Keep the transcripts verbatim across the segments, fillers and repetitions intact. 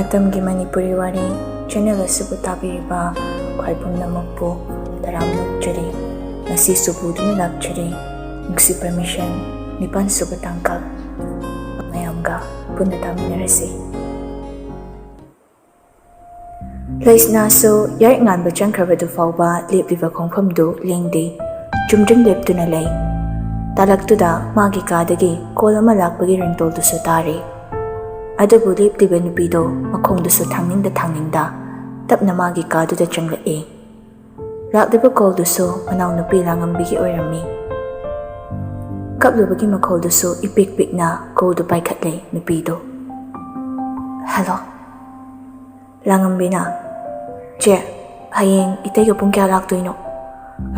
ꯃꯇꯝꯒꯤ ꯃꯅꯤꯄꯨꯔꯤ ꯋꯥꯔꯤ ꯆꯦꯅꯦꯜ ꯑꯁꯤꯕꯨ ꯇꯥꯕꯤꯔꯤꯕ ꯈ꯭ꯋꯥꯏ ꯄꯨꯝꯅꯃꯛꯄꯨ ꯇꯔꯥꯝꯅ ꯑꯣꯛꯆꯔꯤ꯫ ꯉꯁꯤꯁꯨ ꯄꯨꯗꯨꯅ ꯂꯥꯛꯆꯔꯤ ꯅꯨꯡꯁꯤ ꯄꯔꯃꯤꯁꯟ ꯅꯤꯄꯥꯟ ꯁꯨꯕ ꯇꯥꯡꯀꯛ꯫ ꯃꯌꯥꯝꯒ ꯄꯨꯟꯅ ꯇꯥꯃꯤꯟꯅꯔꯁꯤ꯫ ꯂꯩꯁꯅꯥꯁꯨ ꯌꯥꯏꯔꯤꯛ ꯉꯥꯟꯕ ꯆꯪꯈ꯭ꯔꯕꯗꯨ ꯐꯥꯎꯕ ꯂꯦꯞꯂꯤꯕ ꯈꯣꯡꯐꯝꯗꯨ ꯂꯦꯡꯗꯦ꯫ ꯆꯨꯝꯗ꯭ꯔꯤꯡ ꯂꯦꯞꯇꯨꯅ ꯂꯩ꯫ ꯇꯥꯂꯛꯇꯨꯗ ꯃꯥꯒꯤ ꯀꯥꯗꯒꯤ ꯀꯣꯜ ꯑꯃ ꯂꯥꯛꯄꯒꯤ ꯔꯤꯡꯇꯣꯜꯗꯨꯁꯨ ꯇꯥꯔꯤ꯫ ꯑꯗꯨꯕꯨ ꯂꯦꯞꯂꯤꯕ ꯅꯨꯄꯤꯗꯣ ꯃꯈꯣꯡꯗꯨꯁꯨ ꯊꯥꯡꯅꯤꯡꯗ ꯊꯥꯡꯅꯤꯡꯗ ꯇꯞꯅ ꯃꯥꯒꯤ ꯀꯥꯗꯨꯗ ꯆꯪꯂꯛꯏ꯫ ꯂꯥꯛꯂꯤꯕ ꯀꯣꯜꯗꯨꯁꯨ ꯃꯅꯥꯎꯅꯨꯄꯤ ꯂꯥꯡꯉꯝꯕꯤꯒꯤ ꯑꯣꯏꯔꯝꯃꯤ꯫ ꯀꯞꯂꯨꯕꯒꯤ ꯃꯈꯣꯜꯗꯨꯁꯨ ꯏꯄꯤꯛ ꯄꯤꯛꯅ ꯀꯣꯜꯗꯨ ꯄꯥꯏꯈꯠꯂꯦ ꯅꯨꯄꯤꯗꯨ꯫ "ꯍꯦꯜꯂꯣ?" ꯂꯥꯡꯉꯝꯕꯤꯅ, "ꯆꯦ, ꯍꯌꯦꯡ ꯏꯇꯩꯒ ꯄꯨꯡ ꯀꯌꯥ ꯂꯥꯛꯇꯣꯏꯅꯣ?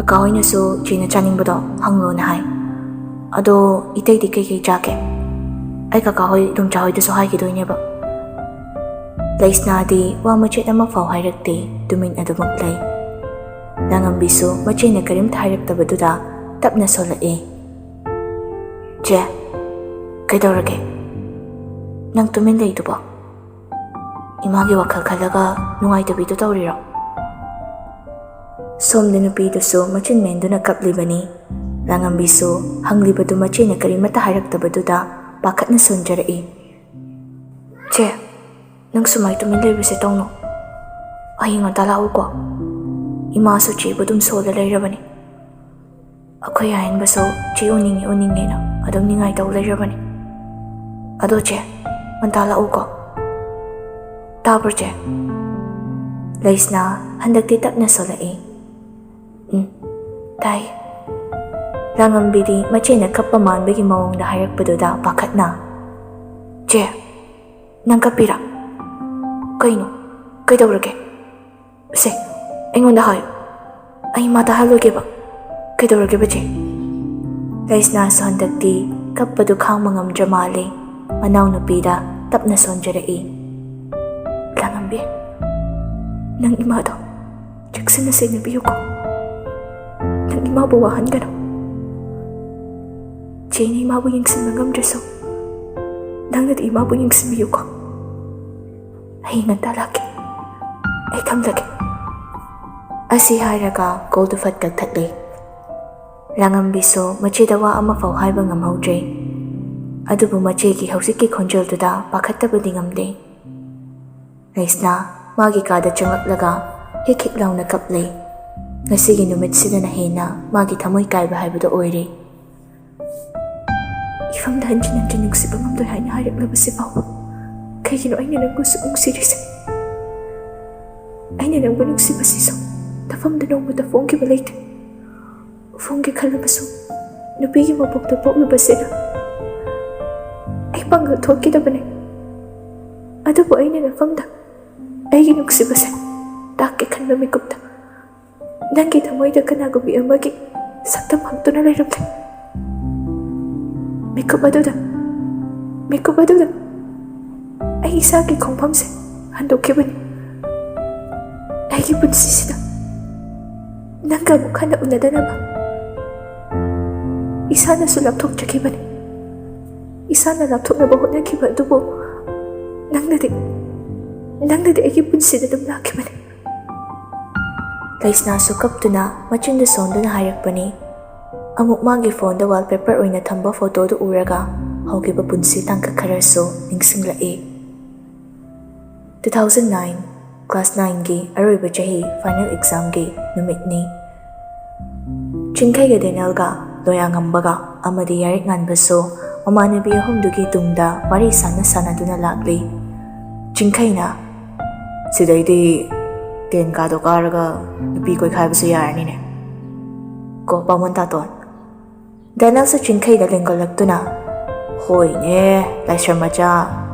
ꯀꯀꯥ ꯍꯣꯏꯅꯁꯨ ꯆꯦꯅ ꯆꯥꯅꯤꯡꯕꯗꯣ ꯍꯪꯂꯣꯅ ꯍꯥꯏ꯫ ꯑꯗꯣ ꯏꯇꯩꯗꯤ ꯀꯩꯀꯩ ꯆꯥꯒꯦ? ꯑꯩ ꯀꯀꯥ ꯍꯣꯏ, ꯏꯗꯣꯝꯆꯥ ꯍꯣꯏꯗꯁꯨ ꯍꯥꯏꯈꯤꯗꯣꯏꯅꯦꯕ꯫" ꯂꯩꯁꯅꯥꯗꯤ ꯋꯥ ꯃꯆꯦꯠ ꯑꯃꯐꯥꯎ ꯍꯥꯏꯔꯛꯇꯦ, ꯇꯨꯃꯤꯟ ꯑꯗꯨꯃꯛ ꯂꯩ꯫ ꯂꯥꯡꯉꯝꯕꯤꯁꯨ ꯃꯆꯦꯅ ꯀꯔꯤꯝꯇ ꯍꯥꯏꯔꯛꯇꯕꯗꯨꯗ ꯇꯞꯅ ꯁꯣꯜꯂꯛꯏ꯫ "ꯆꯦ, ꯀꯩꯗꯧꯔꯒꯦ? ꯅꯪ ꯇꯨꯃꯤꯟ ꯂꯩꯗꯨꯕꯣ? ꯏꯃꯥꯒꯤ ꯋꯥꯈꯜ ꯈꯜꯂꯒ ꯅꯨꯡꯉꯥꯏꯇꯕꯤꯗꯨ ꯇꯧꯔꯤꯔꯣ?" ꯁꯣꯝꯗ ꯅꯨꯄꯤꯗꯨꯁꯨ ꯃꯆꯤꯟ ꯃꯦꯟꯗꯨꯅ ꯀꯞꯂꯤꯕꯅꯤ꯫ ꯂꯥꯡꯉꯝꯕꯤꯁꯨ ꯍꯪꯂꯤꯕꯗꯨ ꯃꯆꯦꯅ ꯀꯔꯤꯃꯠꯇ ꯍꯥꯏꯔꯛꯇꯕꯗꯨꯗ ꯄꯥꯈꯠꯅ ꯁꯣꯟꯖꯔꯛꯏ꯫ "ꯆꯦ, ꯅꯪ ꯁꯨꯃꯥꯏ ꯇꯨꯃꯤꯟ ꯂꯩꯕꯁꯦ ꯇꯧꯅꯣ꯫ ꯍꯌꯦꯡ ꯉꯟꯇꯥ ꯂꯥꯛꯎꯀꯣ꯫ ꯏꯃꯥꯁꯨ ꯆꯦꯕꯨ ꯑꯗꯨꯝ ꯁꯣꯜꯂ ꯂꯩꯔꯕꯅꯤ꯫ ꯑꯩꯈꯣꯏ ꯑꯍꯦꯟꯕꯁꯨ ꯆꯦ ꯎꯅꯤꯡꯉꯤ ꯎꯅꯤꯡꯉꯦꯅ ꯑꯗꯨꯝ ꯅꯤꯡꯉꯥꯏ ꯇꯧ ꯂꯩꯔꯕꯅꯤ꯫ ꯑꯗꯣ ꯆꯦ, ꯉꯟꯇꯥ ꯂꯥꯛꯎꯀꯣ꯫ ꯇꯥꯕ꯭ꯔꯣ ꯆꯦ?" ꯂꯩꯁꯅꯥ ꯍꯟꯗꯛꯇꯤ ꯇꯞꯅ ꯁꯣꯜꯂꯛꯏ꯫ "ꯎꯝ, ꯇꯥꯏ꯫" ꯂꯥꯡꯉꯝꯕꯤꯗꯤ ꯃꯆꯦꯅ ꯀꯞꯄ ꯃꯥꯟꯕꯒꯤ ꯃꯑꯣꯡꯗ ꯍꯥꯏꯔꯛꯄꯗꯨꯗ ꯄꯥꯈꯠꯅ, "ꯆꯦ, ꯅꯪ ꯀꯞꯄꯤꯔꯥ? ꯀꯩꯅꯣ? ꯀꯩꯗꯧꯔꯒꯦ? ꯁꯦ, ꯑꯩꯉꯣꯟꯗ ꯍꯥꯏꯌꯨ꯫ ꯑꯩ ꯏꯃꯥ ꯇꯥꯍꯜꯂꯣꯏꯒꯦꯕ꯫ ꯀꯩꯗꯧꯔꯒꯦꯕ, ꯆꯦ?" ꯂꯩꯁꯅꯥꯁꯨ ꯍꯟꯗꯛꯇꯤ ꯀꯞꯄꯗꯨ ꯈꯥꯡꯕ ꯉꯝꯗ꯭ꯔ ꯃꯥꯜꯂꯦ꯫ ꯃꯅꯥꯎꯅꯨꯄꯤꯗ ꯇꯞꯅ ꯁꯣꯟꯖꯔꯛꯏ꯫ "ꯂꯥꯡꯉꯝꯕꯤ, ꯅꯪ ꯏꯃꯥꯗꯣ ꯆꯦꯛꯁꯤꯟꯅ ꯁꯦꯟꯅꯕꯤꯌꯨꯀꯣ꯫ ꯅꯪ ꯏꯃꯥꯕꯨ ꯋꯥꯍꯟꯒꯅꯨ꯫ ꯆꯦꯅ ꯏꯃꯥꯕꯨ ꯌꯦꯡꯁꯤꯟꯕ ꯉꯝꯗ꯭ꯔꯁꯨ, ꯅꯪꯅꯗꯤ ꯏꯃꯥꯕꯨ ꯌꯦꯡꯁꯤꯟꯕꯤꯌꯨꯀꯣ꯫" "ꯍꯌꯦꯡ ꯉꯟꯇꯥ ꯂꯥꯛꯀꯦ꯫ ꯑꯩ ꯊꯝꯂꯒꯦ꯫" ꯑꯁꯤ ꯍꯥꯏꯔꯒ ꯀꯣꯜꯗꯨ ꯐꯠ ꯀꯛꯊꯠꯂꯦ꯫ ꯂꯥꯡꯉꯝꯕꯤꯁꯨ ꯃꯆꯦꯗ ꯋꯥ ꯑꯃꯐꯥꯎ ꯍꯥꯏꯕ ꯉꯝꯍꯧꯗ꯭ꯔꯦ꯫ ꯑꯗꯨꯕꯨ ꯃꯆꯦꯒꯤ ꯍꯧꯖꯤꯛꯀꯤ ꯈꯣꯟꯖꯦꯜꯗꯨꯗ ꯄꯥꯈꯠꯇꯕꯗꯤ ꯉꯝꯗꯦ꯫ ꯂꯩꯁꯅꯥ ꯃꯥꯒꯤ ꯀꯥꯗ ꯆꯪꯂꯛꯂꯒ ꯍꯤꯛ ꯍꯤꯛ ꯂꯥꯎꯅ ꯀꯞꯂꯦ꯫ ꯉꯁꯤꯒꯤ ꯅꯨꯃꯤꯠꯁꯤꯗꯅ ꯍꯦꯟꯅ ꯃꯥꯒꯤ ꯊꯃꯣꯏ ꯀꯥꯏꯕ ꯍꯥꯏꯕꯗꯨ ꯑꯣꯏꯔꯦ꯫ "ꯏꯐꯝꯗ ꯍꯟꯖꯤꯟ ꯍꯟꯖꯤꯟ ꯅꯨꯡꯁꯤꯕ ꯉꯝꯂꯣꯏ ꯍꯥꯏꯅ ꯍꯥꯏꯔꯛꯂꯕꯁꯤꯕꯨ ꯀꯩꯒꯤꯅꯣ? ꯑꯩꯅ ꯅꯪꯕꯨ ꯁꯨꯛ ꯅꯨꯡꯁꯤꯔꯤꯁꯦ꯫ ꯑꯩꯅ ꯅꯪꯕꯨ ꯅꯨꯡꯁꯤꯕꯁꯤꯁꯨ ꯇꯐꯝꯗ ꯅꯣꯡꯃꯇ ꯐꯣꯡꯈꯤꯕ ꯂꯩꯇꯦ꯫ ꯐꯣꯡꯒꯦ ꯈꯜꯂꯕꯁꯨ ꯅꯨꯄꯤꯒꯤ ꯃꯄꯣꯛꯇ ꯄꯣꯛꯂꯨꯕꯁꯤꯅ ꯑꯩ ꯄꯥꯡꯒꯜ ꯊꯣꯛꯈꯤꯗꯕꯅꯦ꯫ ꯑꯗꯨꯕꯨ ꯑꯩꯅ ꯅꯐꯝꯗ ꯑꯩꯒꯤ ꯅꯨꯡꯁꯤꯕꯁꯦ ꯇꯥꯛꯀꯦ ꯈꯟꯕ ꯃꯤꯀꯨꯞꯇ ꯅꯪꯒꯤ ꯊꯃꯣꯏꯗ ꯀꯅꯥꯒꯨꯝꯕꯤ ꯑꯃꯒꯤ ꯁꯛꯇꯝ ꯍꯛꯇꯨꯅ ꯂꯩꯔꯝꯂꯦ꯫ ꯃꯤꯀꯨꯞ ꯑꯗꯨꯗ, ꯃꯤꯀꯨꯞ ꯑꯗꯨꯗ ꯑꯩ ꯏꯁꯥꯒꯤ ꯈꯣꯡꯐꯝꯁꯦ ꯍꯟꯗꯣꯛꯈꯤꯕꯅꯤ꯫ ꯑꯩꯒꯤ ꯄꯨꯟꯁꯤꯁꯤꯗ ꯅꯪꯒ ꯑꯃꯨꯛ ꯍꯟꯅ ꯎꯅꯗꯅꯕ ꯏꯁꯥꯅꯁꯨ ꯂꯥꯞꯊꯣꯛꯆꯈꯤꯕꯅꯤ꯫ ꯏꯁꯥꯅ ꯂꯥꯞꯊꯣꯛꯅꯕ ꯍꯣꯠꯅꯈꯤꯕ ꯑꯗꯨꯕꯨ ꯅꯪꯅꯗꯤ, ꯅꯪꯅꯗꯤ ꯑꯩꯒꯤ ꯄꯨꯟꯁꯤꯗ ꯑꯗꯨꯝ ꯂꯥꯛꯈꯤꯕꯅꯤ꯫" ꯂꯩꯁꯅꯥꯁꯨ ꯀꯞꯇꯨꯅ ꯃꯆꯤꯟꯗ ꯁꯣꯟꯗꯨꯅ ꯍꯥꯏꯔꯛꯄꯅꯤ꯫ ꯑꯃꯨꯛ ꯃꯥꯒꯤ ꯐꯣꯟꯗ ꯋꯥꯜꯄꯦꯄꯔ ꯑꯣꯏꯅ ꯊꯝꯕ ꯐꯣꯇꯣꯗꯨ ꯎꯔꯒ ꯍꯧꯈꯤꯕ ꯄꯨꯟꯁꯤ ꯇꯥꯡꯀꯛ ꯈꯔꯁꯨ ꯅꯤꯡꯁꯤꯡꯂꯛꯏ꯫ Two thousand nine, class nineꯒꯤ ꯑꯔꯣꯏꯕ ꯆꯍꯤ final examꯒꯤ ꯅꯨꯃꯤꯠꯅꯤ꯫ ꯆꯤꯡꯈꯩꯒ ꯗꯦꯅꯦꯜꯒ, ꯂꯣꯌꯥꯉꯝꯕꯒ ꯑꯃꯗꯤ ꯌꯥꯔꯤꯛ ꯉꯥꯟꯕꯁꯨ ꯃꯃꯥꯟꯅꯕꯤ ꯑꯍꯨꯝꯗꯨꯒꯤ ꯇꯨꯡꯗ ꯋꯥꯔꯤ ꯁꯥꯟꯅ ꯁꯥꯟꯅꯗꯨꯅ ꯂꯥꯛꯂꯤ꯫ ꯆꯤꯡꯈꯩꯅ, "ꯁꯤꯗꯩꯗꯤ ꯇꯦꯟ ꯀꯥꯗꯣ ꯀꯥꯔꯒ ꯅꯨꯄꯤ ꯀꯣꯏꯈꯥꯏꯕꯁꯨ ꯌꯥꯔꯅꯤꯅꯦ ꯀꯣ, ꯄꯥꯃꯣꯟ ꯇꯥꯇꯣꯟ?" ꯗꯦꯅꯦꯜꯁꯨ ꯆꯤꯡꯈꯩꯗ ꯂꯦꯡꯒꯠꯂꯛꯇꯨꯅ, "ꯍꯣꯏꯅꯦ, ꯂꯥꯏꯁ꯭ꯔꯝ ꯃꯆꯥ,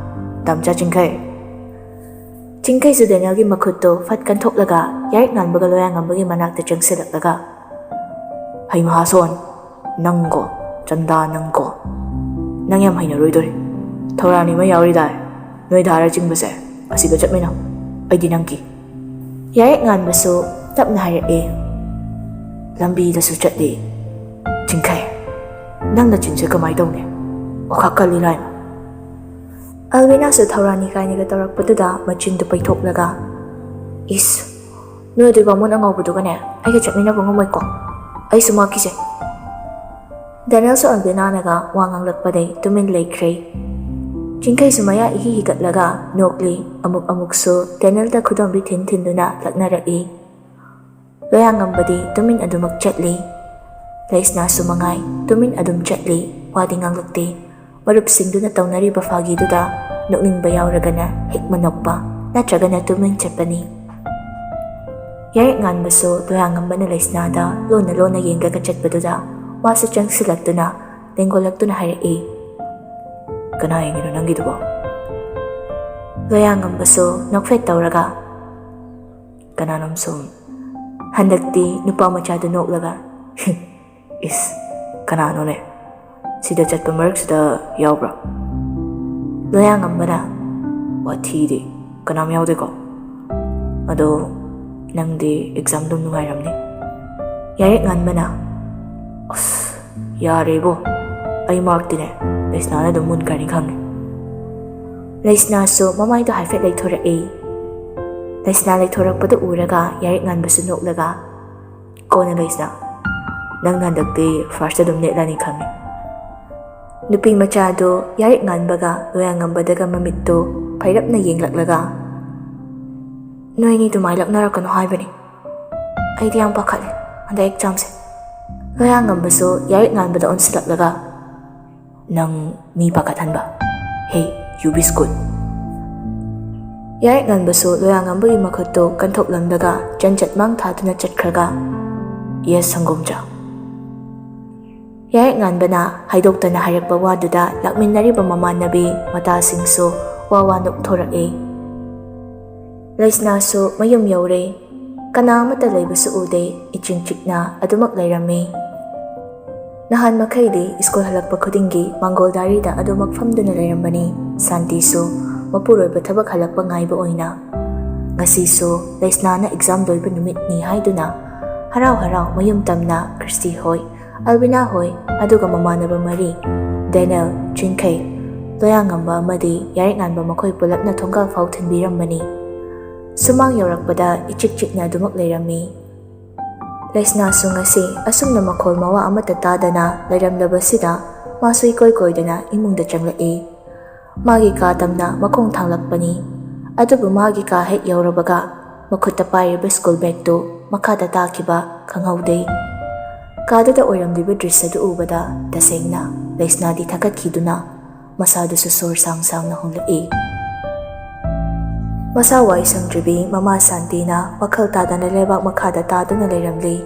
ꯗꯥꯝꯆꯥ ꯆꯤꯡꯈꯩ꯫" ꯆꯤꯡꯈꯩꯁꯨ ꯗꯦꯅꯦꯜꯒꯤ ꯃꯈꯨꯠꯇꯨ ꯐꯠ ꯀꯟꯊꯣꯛꯂꯒ ꯌꯥꯔꯤꯛ ꯉꯥꯟꯕꯒ ꯂꯣꯌꯥꯉꯝꯕꯒꯤ ꯃꯅꯥꯛꯇ ꯆꯪꯁꯤꯜꯂꯛꯂꯒ, "ꯍꯩ ꯃꯍꯥꯁꯣꯟ, ꯅꯪꯀꯣ, ꯆꯟꯗꯥ ꯅꯪꯀꯣ, ꯅꯪ ꯌꯥꯝ ꯍꯩꯅꯔꯣꯏꯗꯣꯔꯤ꯫ ꯊꯧꯔꯥꯅꯤ ꯑꯃ ꯌꯥꯎꯔꯤꯗꯥꯏ, ꯅꯣꯏ ꯙꯥꯔꯥ ꯆꯤꯡꯕꯁꯦ, ꯑꯁꯤꯒ ꯆꯠꯃꯤꯟꯅꯧ, ꯑꯩꯗꯤ ꯅꯪꯒꯤ꯫" ꯌꯥꯔꯤꯛ ꯉꯥꯟꯕꯁꯨ ꯇꯞꯅ ꯍꯥꯏꯔꯛꯏ, "ꯂꯝꯕꯤꯗꯁꯨ ꯆꯠꯂꯤ ꯆꯤꯡꯈꯩ꯫ ꯅꯪ ꯅꯆꯤꯟꯁꯦ ꯀꯃꯥꯏ ꯇꯧꯅꯤ? ꯑꯣꯈꯥꯛ ꯀꯜꯂꯤ ꯂꯥꯏꯃ꯫" ꯑꯜꯕꯤꯅꯥꯁꯨ ꯊꯧꯔꯥꯅꯤ ꯀꯥꯏꯅꯒ ꯇꯧꯔꯛꯄꯗꯨꯗ ꯃꯆꯤꯟꯗꯨ ꯄꯩꯊꯣꯛꯂꯒ, "ꯏꯁ, ꯅꯣꯏ ꯑꯗꯨꯏ ꯕꯥꯃꯣꯟ ꯑꯉꯥꯎꯕꯗꯨꯒꯅꯦ ꯑꯩꯒ ꯆꯠꯃꯤꯟꯅꯕ ꯉꯝꯃꯣꯏꯀꯣ, ꯑꯩꯁꯨ ꯃꯥ ꯀꯤꯖꯩ"꯫ ꯗꯦꯅꯦꯜꯁꯨ ꯑꯜꯕꯤꯅꯥꯅꯒ ꯋꯥ ꯉꯥꯡꯂꯛꯄꯗꯩ ꯇꯨꯃꯤꯟ ꯂꯩꯈ꯭ꯔꯦ꯫ ꯆꯤꯡꯈꯩꯁꯨ ꯃꯌꯥ ꯏꯍꯤ ꯍꯤꯒꯠꯂꯒ ꯅꯣꯛꯂꯤ꯫ ꯑꯃꯨꯛ ꯑꯃꯨꯛꯁꯨ ꯗꯦꯅꯦꯜꯗ ꯈꯨꯗꯣꯝꯕꯤ ꯊꯤꯟ ꯊꯤꯟꯗꯨꯅ ꯂꯛꯅꯔꯛꯏ꯫ ꯂꯣꯌꯥꯉꯝꯕꯗꯤ ꯇꯨꯃꯤꯟ ꯑꯗꯨꯃꯛ ꯆꯠꯂꯤ꯫ ꯂꯩꯁꯅꯥꯁꯨ ꯃꯉꯥꯏ ꯇꯨꯃꯤꯟ ꯑꯗꯨꯝ ꯆꯠꯂꯤ, ꯋꯥꯗꯤ ꯉꯥꯡꯂꯛꯇꯦ꯫ ꯃꯔꯨꯞꯁꯤꯡꯗꯨꯅ ꯇꯧꯅꯔꯤꯕ ꯐꯥꯒꯤꯗꯨꯗ ꯅꯣꯛꯅꯤꯡꯕ ꯌꯥꯎꯔꯒꯅ ꯍꯦꯛ ꯃꯅꯣꯛꯄ, ꯅꯠꯇ꯭ꯔꯒꯅ ꯇꯨꯃꯤꯟ ꯆꯠꯄꯅꯤ꯫ ꯌꯥꯔꯦꯛ ꯉꯥꯟꯕꯁꯨ ꯂꯣꯌꯥꯉꯝꯕꯅ ꯂꯩꯁꯅꯥꯗ ꯂꯣꯟꯅ ꯂꯣꯟꯅ ꯌꯦꯡꯂꯒ ꯆꯠꯄꯗꯨꯗ ꯃꯥꯁꯨ ꯆꯪꯁꯤꯜꯂꯛꯇꯨꯅ ꯂꯦꯡꯒꯣꯜꯂꯛꯇꯨꯅ ꯍꯥꯏꯔꯛꯏ, "ꯀꯅꯥ ꯌꯦꯡꯉꯤꯅꯣ ꯅꯪꯒꯤꯗꯨꯕꯣ?" ꯂꯣꯌꯥꯉꯝꯕꯁꯨ ꯅꯣꯛꯐꯦꯠ ꯇꯧꯔꯒ, "ꯀꯅꯥꯅꯣꯝ ꯁꯨꯝ"꯫ ꯍꯟꯗꯛꯇꯤ ꯅꯨꯄꯥ ꯃꯆꯥꯗꯨ ꯅꯣꯛꯂꯒ, "ꯏꯁ, ꯀꯅꯥꯅꯣꯅꯦ? ꯁꯤꯗ ꯆꯠꯄ ꯃꯔꯛꯁꯤꯗ ꯌꯥꯎꯕ꯭ꯔꯥ?" ꯂꯣꯌꯥꯉꯝꯕꯅ, "ꯋꯥꯊꯤꯗꯤ, ꯀꯅꯥꯝ ꯌꯥꯎꯗꯦꯀꯣ? ꯑꯗꯣ ꯅꯪꯗꯤ ꯑꯦꯛꯖꯥꯝ ꯑꯗꯨꯝ ꯅꯨꯡꯉꯥꯏꯔꯝꯅꯤ?" ꯌꯥꯔꯦꯛ ꯉꯥꯟꯕꯅ, "ꯑꯁ, ꯌꯥꯔꯦꯕꯣ, ꯑꯩ ꯃꯥꯔꯛꯇꯤꯅꯦ ꯂꯩꯁꯅꯥꯅ ꯑꯗꯨꯝ ꯃꯨꯟꯈ꯭ꯔꯅꯤ ꯈꯪꯉꯦ"꯫ ꯂꯩꯁꯅꯥꯁꯨ ꯃꯃꯥꯏꯗꯣ ꯍꯥꯏꯐꯦꯠ ꯂꯩꯊꯣꯔꯛꯏ꯫ ꯂꯩꯁꯅꯥ ꯂꯩꯊꯣꯔꯛꯄꯗꯨ ꯎꯔꯒ ꯌꯥꯔꯦꯛ ꯉꯥꯟꯕꯁꯨ ꯅꯣꯛꯂꯒ, "ꯀꯣꯟꯅ ꯂꯩꯁꯅꯥ, ꯅꯪꯅ ꯍꯟꯗꯛꯇꯤ ꯐꯥꯔꯁꯇ ꯑꯗꯨꯝ ꯅꯦꯠꯂꯅꯤ ꯈꯪꯉꯦ"꯫ ꯅꯨꯄꯤ ꯃꯆꯥꯗꯨ ꯌꯥꯔꯦꯛ ꯉꯥꯟꯕꯒ ꯂꯣꯌꯥꯉꯝꯕꯗꯒ ꯃꯃꯤꯠꯇꯨ ꯐꯩꯔꯞꯅ ꯌꯦꯡꯂꯛꯂꯒ, "ꯅꯣꯏꯅꯤ ꯑꯗꯨꯃꯥꯏ ꯂꯛꯅꯔꯛꯀꯅꯨ ꯍꯥꯏꯕꯅꯤ꯫ ꯑꯩꯗꯤ ꯌꯥꯝ ꯄꯥꯈꯠꯂꯦ ꯍꯟꯗꯛ ꯑꯦꯛꯖꯥꯝꯁꯦ"꯫ ꯂꯣꯌꯥꯉꯝꯕꯁꯨ ꯌꯥꯔꯦꯛ ꯉꯥꯟꯕꯗ ꯑꯣꯟꯁꯤꯜꯂꯛꯂꯒ, "ꯅꯪ ꯃꯤ ꯄꯥꯈꯠꯍꯟꯕ? ꯍꯦ, you be school!" ꯌꯥꯔꯦꯛ ꯉꯥꯟꯕꯁꯨ ꯂꯣꯌꯥꯉꯝꯕꯒꯤ ꯃꯈꯨꯠꯇꯨ ꯀꯟꯊꯣꯛꯂꯝꯂꯒ ꯆꯟꯖꯠ ꯃꯥꯡ ꯊꯥꯗꯨꯅ ꯆꯠꯈ꯭ꯔꯒ, "Yes, ꯁꯪꯒꯣꯝꯆꯥ"꯫ ꯌꯥꯔꯦꯛ ꯉꯥꯟꯕꯅ ꯍꯥꯏꯗꯣꯛꯇꯅ ꯍꯥꯏꯔꯛꯄ ꯋꯥꯗꯨꯗ ꯂꯥꯛꯃꯤꯟꯅꯔꯤꯕ ꯃꯃꯥꯟꯅꯕꯤ ꯃꯇꯥꯁꯤꯡꯁꯨ ꯋꯥ ꯋꯥ ꯅꯣꯛꯊꯣꯔꯛꯏ꯫ ꯂꯩꯁꯅꯥꯁꯨ ꯃꯌꯨꯝ ꯌꯧꯔꯦ꯫ ꯀꯅꯥ ꯑꯃꯠꯇ ꯂꯩꯕꯁꯨ ꯎꯗꯦ, ꯏꯆꯤꯛ ꯆꯤꯛꯅ ꯑꯗꯨꯃꯛ ꯂꯩꯔꯝꯃꯤ꯫ ꯅꯍꯥꯟ ꯃꯈꯩꯗꯤ ꯁ꯭ꯀꯨꯜ ꯍꯜꯂꯛꯄ ꯈꯨꯗꯤꯡꯒꯤ ꯃꯥꯡꯒꯣꯜ ꯗꯥꯏꯔꯤꯗ ꯑꯗꯨꯃꯛ ꯐꯝꯗꯨꯅ ꯂꯩꯔꯝꯕꯅꯤ ꯁꯥꯟꯇꯤꯁꯨ, ꯃꯄꯨꯔꯣꯏꯕ ꯊꯕꯛ ꯍꯜꯂꯛꯄ ꯉꯥꯏꯕ ꯑꯣꯏꯅ꯫ ꯉꯁꯤꯁꯨ ꯂꯩꯁꯅꯥꯅ ꯑꯦꯛꯖꯥꯝ ꯂꯣꯏꯕ ꯅꯨꯃꯤꯠꯅꯤ ꯍꯥꯏꯗꯨꯅ ꯍꯔꯥꯎ ꯍꯔꯥꯎ ꯃꯌꯨꯝ ꯇꯝꯅ ꯀ꯭ꯔꯤꯁꯇꯤ ꯍꯣꯏ, ꯑꯜꯕꯤꯅꯥ ꯍꯣꯏ, ꯑꯗꯨꯒ ꯃꯃꯥꯟꯅꯕ ꯃꯔꯤ, ꯗꯦꯅꯦꯜ, ꯆꯤꯡꯈꯩ, ꯂꯣꯌꯥꯉꯝꯕ ꯑꯃꯗꯤ ꯌꯥꯔꯤꯛꯉꯥꯟꯕ ꯃꯈꯣꯏ ꯄꯨꯂꯞꯅ ꯊꯣꯡꯒꯥꯜ ꯐꯥꯎ ꯊꯤꯟꯕꯤꯔꯝꯕꯅꯤ꯫ ꯁꯨꯃꯥꯡ ꯌꯧꯔꯛꯄꯗ ꯏꯆꯤꯛ ꯆꯤꯛꯅ ꯑꯗꯨꯃꯛ ꯂꯩꯔꯝꯃꯤ꯫ ꯂꯩꯁꯅꯥꯁꯨ ꯉꯁꯤ ꯑꯁꯨꯝꯅ ꯃꯈꯣꯜ ꯃꯋꯥ ꯑꯃꯠꯇ ꯇꯥꯗꯅ ꯂꯩꯔꯝꯂꯕꯁꯤꯗ, ꯃꯥꯁꯨ ꯏꯀꯣꯏ ꯀꯣꯏꯗꯅ ꯏꯃꯨꯡꯗ ꯆꯪꯂꯛꯏ꯫ ꯃꯥꯒꯤ ꯀꯥ ꯇꯝꯅ ꯃꯈꯣꯡ ꯊꯥꯡꯂꯛꯄꯅꯤ꯫ ꯑꯗꯨꯕꯨ ꯃꯥꯒꯤ ꯀꯥ ꯍꯦꯛ ꯌꯧꯔꯕꯒ, ꯃꯈꯨꯠꯇ ꯄꯥꯏꯔꯤꯕ ꯁ꯭ꯀꯨꯜ ꯕꯦꯒꯇꯨ ꯃꯈꯥꯗ ꯇꯥꯈꯤꯕ ꯈꯪꯍꯧꯗꯦ꯫ ꯀꯥꯗꯨꯗ ꯑꯣꯏꯔꯝꯂꯤꯕ ꯗ꯭ꯔꯤꯁ꯭ꯌꯗꯨ ꯎꯕꯗ ꯇꯁꯦꯡꯅ ꯂꯩꯁꯅꯥꯗꯤ ꯊꯀꯠꯈꯤꯗꯨꯅ ꯃꯁꯥꯗꯨꯁꯨ ꯁꯣꯔ ꯁꯥꯡ ꯁꯥꯡꯅ ꯍꯣꯜꯂꯛꯏ꯫ ꯃꯁꯥ ꯋꯥꯏ ꯁꯪꯗ꯭ꯔꯤꯕꯤ ꯃꯃꯥ ꯁꯥꯟꯇꯤꯅ ꯋꯥꯈꯜ ꯇꯥꯗꯅ ꯂꯩꯕꯥꯛ ꯃꯈꯥꯗ ꯇꯥꯗꯨꯅ ꯂꯩꯔꯝꯂꯤ꯫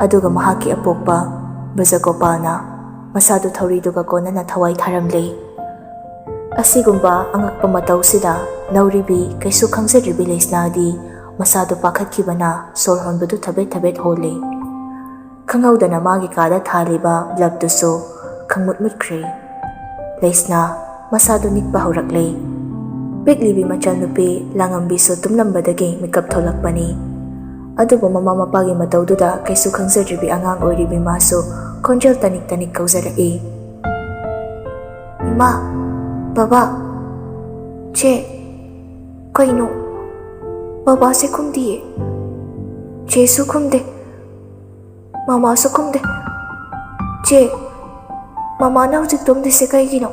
ꯑꯗꯨꯒ ꯃꯍꯥꯛꯀꯤ ꯑꯄꯣꯛꯄ ꯕ꯭ꯔꯖꯒꯣꯄꯥꯜꯅ ꯃꯁꯥꯗꯨ ꯊꯧꯔꯤꯗꯨꯒ ꯀꯣꯟꯅꯅ ꯊꯋꯥꯏ ꯊꯥꯔꯝꯂꯤ꯫ ꯑꯁꯤꯒꯨꯝꯕ ꯑꯉꯛꯄ ꯃꯇꯧꯁꯤꯗ ꯅꯧꯔꯤꯕꯤ, ꯀꯩꯁꯨ ꯈꯪꯖꯗ꯭ꯔꯤꯕꯤ ꯂꯩꯁꯅꯥꯗꯤ ꯃꯁꯥꯗꯨ ꯄꯥꯈꯠꯈꯤꯕꯅ ꯁꯣꯔ ꯍꯣꯟꯕꯗꯨ ꯊꯕꯦꯠ ꯊꯕꯦꯠ ꯍꯣꯜꯂꯤ꯫ ꯈꯪꯍꯧꯗꯅ ꯃꯥꯒꯤ ꯀꯥꯗ ꯊꯥꯜꯂꯤꯕ ꯕ꯭ꯂꯕꯇꯨꯁꯨ ꯈꯪꯃꯨꯠ ꯃꯨꯠꯈ꯭ꯔꯦ꯫ ꯂꯩꯁꯅꯥ ꯃꯁꯥꯗꯨ ꯅꯤꯛꯄ ꯍꯧꯔꯛꯂꯦ꯫ ꯄꯤꯛꯂꯤꯕꯤ ꯃꯆꯜꯅꯨꯄꯤ ꯂꯥꯡꯉꯝꯕꯤꯁꯨ ꯇꯨꯝꯂꯝꯕꯗꯒꯤ ꯃꯤꯀꯞ ꯊꯣꯛꯂꯛꯄꯅꯤ꯫ ꯑꯗꯨꯕꯨ ꯃꯃꯥ ꯃꯄꯥꯒꯤ ꯃꯇꯧꯗꯨꯗ ꯀꯩꯁꯨ ꯈꯪꯖꯗ꯭ꯔꯤꯕꯤ ꯑꯉꯥꯡ ꯑꯣꯏꯔꯤꯕꯤ ꯃꯥꯁꯨ ꯈꯣꯟꯖꯦꯜ ꯇꯅꯤꯛ ꯇꯅꯤꯛ ꯀꯧꯖꯔꯛꯏ꯫ "ꯏꯃꯥ, ꯕꯕꯥ, ꯆꯦ, ꯀꯩꯅꯣ? ꯕꯕꯥꯁꯦ ꯈꯨꯝꯗꯤꯌꯦ, ꯆꯦꯁꯨ ꯈꯨꯝꯗꯦ, ꯃꯃꯥꯁꯨ ꯈꯨꯝꯗꯦ꯫ ꯆꯦ, ꯃꯃꯥꯅ ꯍꯧꯖꯤꯛ ꯇꯨꯝꯗ꯭ꯔꯤꯁꯦ ꯀꯩꯒꯤꯅꯣ?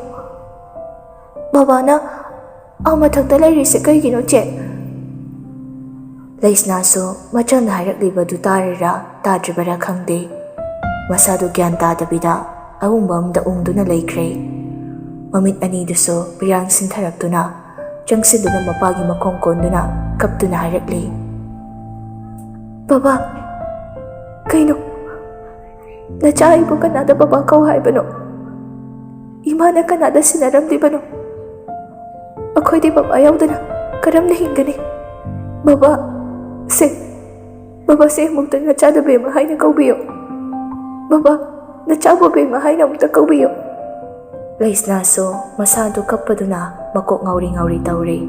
ꯕꯕꯥꯅ ꯑꯥ ꯃꯊꯛꯇ ꯂꯩꯔꯤꯁꯦ ꯀꯩꯒꯤꯅꯣ, ꯆꯦ?" ꯂꯩꯁꯅꯥꯁꯨ ꯃꯆꯜꯅ ꯍꯥꯏꯔꯛꯂꯤꯕꯗꯨ ꯇꯥꯔꯤꯔꯥ ꯇꯥꯗ꯭ꯔꯤꯕꯔꯥ ꯈꯪꯗꯦ, ꯃꯁꯥꯗꯨ ꯒ꯭ꯌꯥꯟ ꯇꯥꯗꯕꯤꯗ ꯑꯎꯡꯕ ꯑꯃꯗ ꯎꯪꯗꯨꯅ ꯂꯩꯈ꯭ꯔꯦ꯫ ꯃꯃꯤꯠ ꯑꯅꯤꯗꯨꯁꯨ ꯄꯤꯔꯥꯡ ꯁꯤꯟꯊꯔꯛꯇꯨꯅ, ꯆꯪꯁꯤꯟꯗꯨꯅ ꯃꯄꯥꯒꯤ ꯃꯈꯣꯡ ꯀꯣꯟꯗꯨꯅ ꯀꯞꯇꯨꯅ ꯍꯥꯏꯔꯛꯂꯤ, "ꯕꯕꯥ, ꯀꯩꯅꯣ? ꯅꯆꯥ ꯑꯩꯕꯨ ꯀꯅꯥꯗ ꯕꯕꯥ ꯀꯧ ꯍꯥꯏꯕꯅꯣ? ꯏꯃꯥꯅ ꯀꯅꯥꯗ ꯁꯤꯟꯅꯔꯝꯂꯤꯕꯅꯣ? ꯑꯩꯈꯣꯏꯗꯤ ꯕꯕꯥ ꯌꯥꯎꯗꯅ ꯀꯔꯝꯅ ꯍꯤꯡꯒꯅꯤ? ꯕꯕꯥ, ꯁꯦ, ꯕꯕꯥꯁꯦ ꯑꯃꯨꯛꯇ ꯅꯆꯥ ꯕꯦꯝꯃ ꯍꯥꯏꯅ ꯀꯧꯕꯤꯌꯨ꯫ ꯕꯕꯥ, ꯅꯆꯥꯕꯨ ꯕꯦꯝꯃ ꯍꯥꯏꯅ ꯑꯃꯨꯛꯇ ꯀꯧꯕꯤꯌꯨ꯫" ꯂꯩꯁꯅꯥꯁꯨ ꯃꯁꯥꯗꯨ ꯀꯞꯄꯗꯨꯅ ꯃꯀꯣꯛ ꯉꯥꯎꯔꯤ ꯉꯥꯎꯔꯤ ꯇꯧꯔꯤ꯫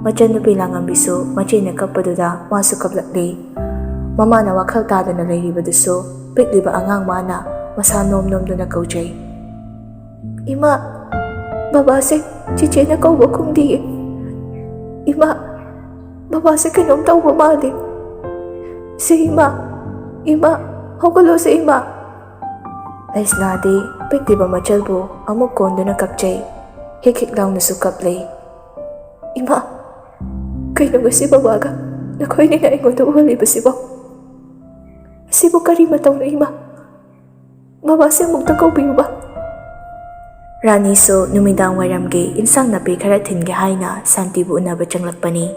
ꯃꯆꯟꯅꯨꯄꯤ ꯂꯥꯡꯉꯝꯕꯤꯁꯨ ꯃꯆꯦꯅ ꯀꯞꯄꯗꯨꯗ ꯃꯥꯁꯨ ꯀꯞꯂꯛꯂꯤ꯫ ꯃꯃꯥꯅ ꯋꯥꯈꯜ ꯇꯥꯗꯅ ꯂꯩꯔꯤꯕꯗꯨꯁꯨ ꯄꯤꯛꯂꯤꯕ ꯑꯉꯥꯡ ꯃꯥꯅ ꯃꯁꯥ ꯅꯣꯝ ꯅꯣꯝꯗꯨꯅ ꯀꯧꯖꯩ, "ꯏꯃꯥ, ꯕꯕꯥꯁꯦ ꯆꯤꯆꯦꯅ ꯀꯧꯕ ꯈꯨꯝꯗꯤꯌꯦ꯫ ꯏꯃꯥ, ꯕꯕꯥꯁꯦ ꯀꯩꯅꯣꯝ ꯇꯧꯕ ꯃꯥꯜꯂꯦ꯫ ꯁꯦ ꯏꯃꯥ, ꯏꯃꯥ, ꯍꯧꯒꯠꯂꯣꯁꯦ ꯏꯃꯥ꯫ ꯂꯩꯁꯅꯥꯗꯤ ꯄꯤꯛꯂꯤꯕ ꯃꯆꯜꯕꯨ ꯑꯃꯨꯛ ꯀꯣꯟꯗꯨꯅ ꯀꯞꯆꯩ꯫ ꯍꯤꯛ ꯍꯤꯛ ꯂꯥꯎꯅꯁꯨ ꯀꯞꯂꯤ꯫ ꯏꯃꯥ, ꯀꯩꯅꯣ ꯉꯁꯤ ꯕꯕꯥꯒ ꯅꯈꯣꯏꯅꯤꯅ ꯑꯩꯉꯣꯟꯗ ꯎꯍꯜꯂꯤꯕꯁꯤꯕꯣ? ꯑꯁꯤꯕꯨ ꯀꯔꯤ ꯃꯇꯧꯅꯣ ꯏꯃꯥ? ꯕꯕꯥꯁꯦ ꯑꯃꯨꯛꯇ ꯀꯧꯕꯤꯌꯨꯕ꯫ ꯔꯥꯅꯤꯁꯨ ꯅꯨꯃꯤꯗꯥꯡ ꯋꯥꯏꯔꯝꯒꯤ ꯏꯟꯁꯥꯡ ꯅꯥꯄꯤ ꯈꯔ ꯊꯤꯟꯒꯦ ꯍꯥꯏꯅ ꯁꯥꯟꯇꯤꯕꯨ ꯎꯅꯕ ꯆꯪꯂꯛꯄꯅꯤ꯫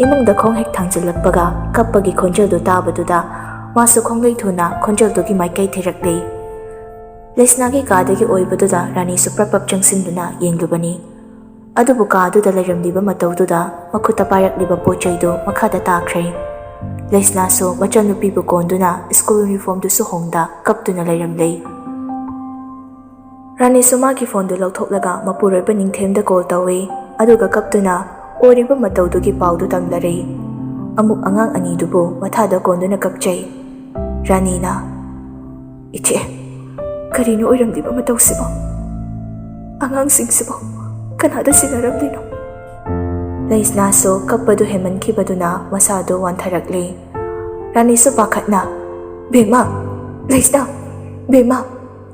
ꯏꯃꯨꯡꯗ ꯈꯣꯡ ꯍꯦꯛ ꯊꯥꯡꯖꯤꯜꯂꯛꯄꯒ ꯀꯞꯄꯒꯤ ꯈꯣꯟꯖꯦꯜꯗꯨ ꯇꯥꯕꯗꯨꯗ ꯃꯥꯁꯨ ꯈꯣꯡꯂꯩ ꯊꯨꯅ ꯈꯣꯟꯖꯦꯜꯗꯨꯒꯤ ꯃꯥꯏꯀꯩ ꯊꯤꯔꯛꯂꯤ꯫ ꯂꯩꯁꯅꯥꯒꯤ ꯀꯥꯗꯒꯤ ꯑꯣꯏꯕꯗꯨꯗ ꯔꯥꯅꯤꯁꯨ ꯄ꯭ꯔꯞ ꯄ꯭ꯔꯞ ꯆꯪꯁꯤꯟꯗꯨꯅ ꯌꯦꯡꯂꯨꯕꯅꯤ꯫ ꯑꯗꯨꯕꯨ ꯀꯥꯗꯨꯗ ꯂꯩꯔꯝꯂꯤꯕ ꯃꯇꯧꯗꯨꯗ ꯃꯈꯨꯠꯇ ꯄꯥꯏꯔꯛꯂꯤꯕ ꯄꯣꯠ ꯆꯩꯗꯨ ꯃꯈꯥꯗ ꯇꯥꯈ꯭ꯔꯦ꯫ ꯂꯩꯁꯅꯥꯁꯨ ꯃꯆꯟꯅꯨꯄꯤꯕꯨ ꯀꯣꯟꯗꯨꯅ ꯁ꯭ꯀꯨꯜ ꯌꯨꯅꯤꯐꯣꯔꯝꯗꯨꯁꯨ ꯍꯣꯡꯗ ꯀꯞꯇꯨꯅ ꯂꯩꯔꯝꯂꯦ꯫ ꯔꯥꯅꯤꯁꯨ ꯃꯥꯒꯤ ꯐꯣꯟꯗꯨ ꯂꯧꯊꯣꯛꯂꯒ ꯃꯄꯨꯔꯣꯏꯕ ꯅꯤꯡꯊꯦꯝꯗ ꯀꯣꯜ ꯇꯧꯏ, ꯑꯗꯨꯒ ꯀꯞꯇꯨꯅ ꯑꯣꯏꯔꯤꯕ ꯃꯇꯧꯗꯨꯒꯤ ꯄꯥꯎꯗꯨ ꯇꯝꯂꯔꯦ꯫ ꯑꯃꯨꯛ ꯑꯉꯥꯡ ꯑꯅꯤꯗꯨꯕꯨ ꯃꯊꯥꯗ ꯀꯣꯟꯗꯨꯅ ꯀꯞꯆꯩ꯫ ꯔꯥꯅꯤꯅ, "ꯏꯆꯦ, ꯀꯔꯤꯅꯣ ꯑꯣꯏꯔꯝꯂꯤꯕ ꯃꯇꯧꯁꯤꯕꯣ? ꯑꯉꯥꯡꯁꯤꯡꯁꯤꯕꯨ ꯀꯅꯥꯗ ꯁꯤꯟꯅꯔꯝꯂꯤꯅꯣ?" ꯂꯩꯁꯅꯥꯁꯨ ꯀꯞꯄꯗꯨ ꯍꯦꯟꯃꯟꯈꯤꯕꯗꯨꯅ ꯃꯁꯥꯗꯨ ꯋꯥꯟꯊꯔꯛꯂꯦ꯫ ꯔꯥꯅꯤꯁꯨ ꯄꯥꯈꯠꯅ, "ꯕꯦꯝꯃ, ꯂꯩꯁꯅꯥ, ꯕꯦꯝꯃ,